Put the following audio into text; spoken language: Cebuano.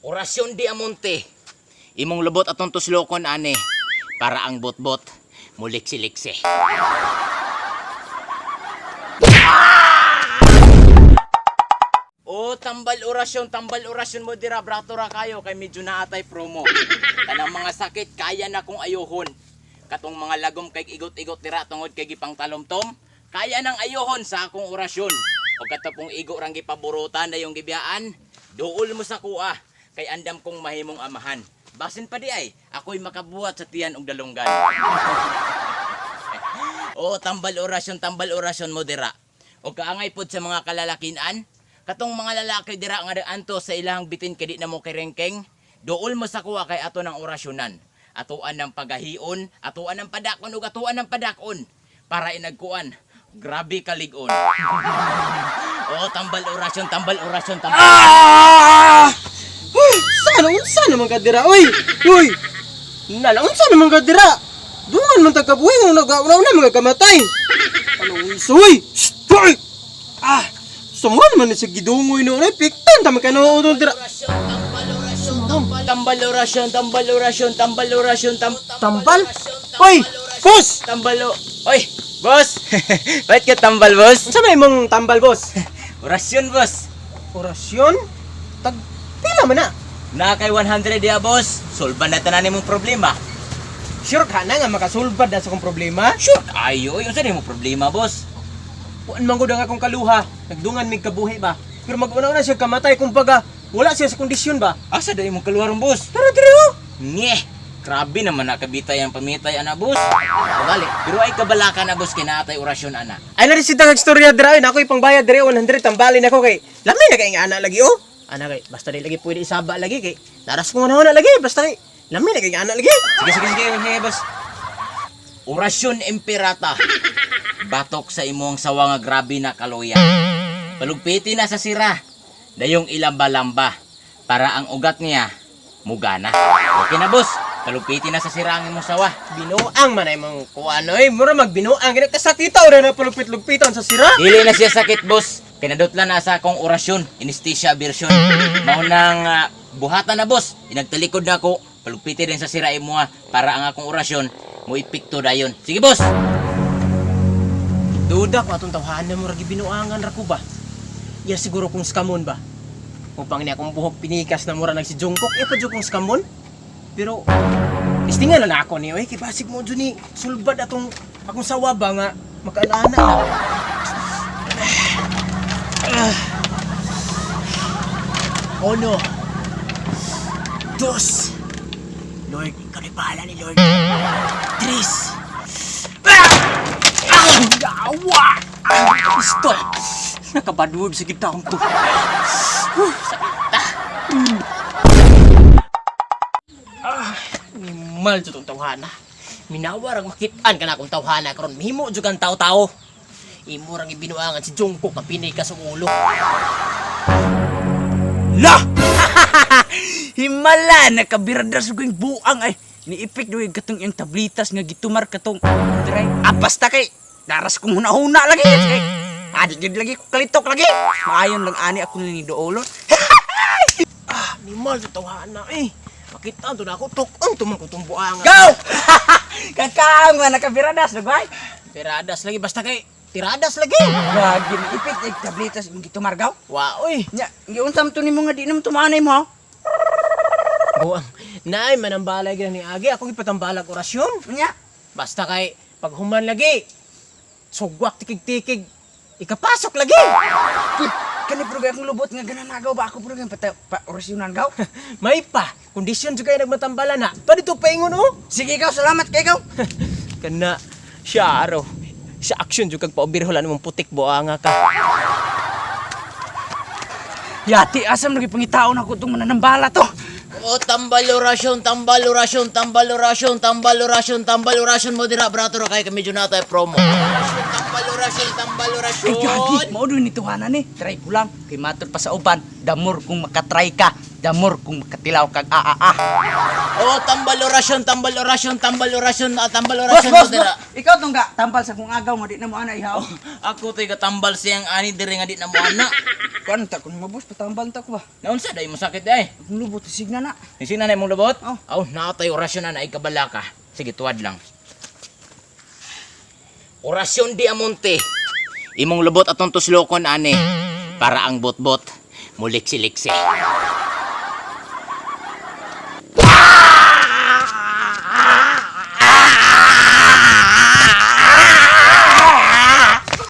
Orasyon di amonte. Imong lubot atong tuslokon ane para ang botbot muliksi-liksi. O tambal orasyon mo dira brato ra kayo kay medyo naatay promo. Kanang mga sakit kaya na kong ayuhon. Katong mga lagom kay igot-igot dira tungod kay gipang talomtom, kaya nang ayuhon sa akong orasyon. O katapong igo rang gipaburutan na yung gibiyaan, duol mo sa kuha kay andam kong mahimong amahan. Basin pa di ay, ako'y makabuhat sa tiyan og dalunggan. O tambal orasyon mo dira. O kaangay pod sa mga kalalakinan, katong mga lalaki dira nga anto sa ilang bitin kay di na mo kirengkeng, duol mo sa kuha kay ato ng orasyonan. Atuan ng pagahion, atuan ng padakon ug atuan ng padakon para inagkuan. Grabe kalig-on. O tambal orasyon, tambal orasyon, tambal. Ah! Uy, sana unsa naman ka dira, oy. Uy. Nala unsa naman ka dira? Dungan man tagkabuhi nga nagauna-una mga kamatay. Ano unsa, uy? Shh, uy! Ah, sumuha naman ni sa gidungoy no, oy, piktan ta man kano dira. Tambal orasyon, tambal orasyon, tambal orasyon, Tambal? Oy, boss! Tambal. Oy, boss. Bakit ka tambal, boss? Unsa man imong tambal, boss? Orasyon, boss. Orasyon? Tag pila man na? Na kay 100 diya, boss. Solban na tanan imong problema. Sure ka na nga makasulbad na sa akong problema? Sure kayo, yung sa imong problema, boss. Puan man gud ang akong kaluha. Nagdungan mig kabuhi ba? Pero mag-una-una siya kamatay kumbaga wala siya sa kondisyon ba? Asa da imong kaluharon, boss? Tara diri oh. Nye. Grabe naman nakabitay ang pamitay ana, boss. Bali, pero ay kabalaka na, boss, kinaatay orasyon ana. Ay na rin si tangag istorya dira oy, nako ipangbayad diri 100 tambalin ako kay lami na kay nga ana lagi oh. Ana kay basta di lagi pwede isaba lagi kay naras ko na lagi basta kay lami na kay nga ana lagi. Sige, sige, sige, sige, boss. Orasyon imperata. Batok sa imong sawa nga grabe na kaluya. Palugpiti na sa sira. Dayong ilamba-lamba. Para ang ugat niya, mugana. Okay na, boss. Palugpiti na sa sira ang imong sawa. Binuang man ay mong kuan oy, mura magbinuang gani kasakita ora na palupit-lugpiton sa sira. Dili na siya sakit, boss. Kinadotla na sa akong orasyon. Anesthesia version. Maunang buhatan na, boss. Inagtalikod na ako. Palugpiti din sa sira imo ah, para ang akong orasyon mo epekto dayon. Sige, boss. Duda ko atong tawhanan mo ragi binuangan ra ko ba. Ya siguro kung skamon ba. Upang niya akong buhok pinikas na mura nag si Jungkook, eh pa jud kong skamon. Pero istingan na na ako ni oy kay basig mo jud ni sulbad atong akong sawa ba nga makaalaana na. Ah. Uno. Dos. Lord, ikaw na bahala ni Lord. Tres. Ah! Ah! Yawa! Ah! Pistol! Nakabadword sa gitang ko. Sakit. Ah, Nimal jud tong tawhana. Minawar ang makitaan ka na akong tawhana karon mahimo jud kang tao-tao. Imo rang ibinuangan si Jungkook ang pinay ka sa ulo. La! Himala nakabirada sa kong buang ay niipik do yung katong iyang tablitas nga gitumar katong dry. Ah, basta kay naras kong huna-huna lagi. Kay adi jud lagi ko kalitok lagi. Maayon lang ani ako ni doolon. Ah, nimal jud tawhana eh. Makitaan to na ako tuk-on tumang ko tong buangan. Go! Kakaang nga nakabiradas dagway. Tiradas lagi basta kay tiradas lagi. Gagi niipik yung tablitas yung gitumar gaw. Wa oy. Nya, giunsam to nimo nga di namo tumanay mo. Buang. Naay manambalay gina ni Agi ako gipatambalag orasyon. Nya, Basta kay paghuman lagi. Sugwak tikig-tikig. Ikapasok lagi. Kip, kani pero akong lubot nga gananagaw ba ako pero pata pa orasyonan gaw. May pa, kondisyon jud kay nagmatambala na. Padito paingon oh. Sige gaw, salamat kay gaw. Kana siya aro. Sa action jud kag paubirholan mong putik buanga ka. Yati, asam lagi pangitaon ako itong mananambala to. O tambal orasyon, tambal orasyon, tambal orasyon, tambal orasyon, tambal orasyon mo dira brato ra kay kami natay promo. Orasyon, tambal orasyon, tambal orasyon. Ay, gagi, mao doon ni tuhanan ni. Try ko lang. Kay matod pa sa uban, damor kung makatry ka. Damor kung makatilaw kag a a a. Oh, tambal orasyon, tambal orasyon, tambal orasyon, ah, tambal Boss, orasyon boss, mo dira. boss, ikaw tong ga tambal sa kong agaw nga di na mo ana ihaw. Ako to'y katambal siyang ani diri nga di na mo ana. Kuan ta kun mo boss patambal ta ko ba. Naunsa day mo sakit ay? Akong lubot signa na. Nisina na imong lubot? Oh. Aw, naatay orasyon na naikabala ka. Sige, tuwad lang. Orasyon di amonte. Imong lubot atong tuslokon ani para ang botbot muliksi-liksi.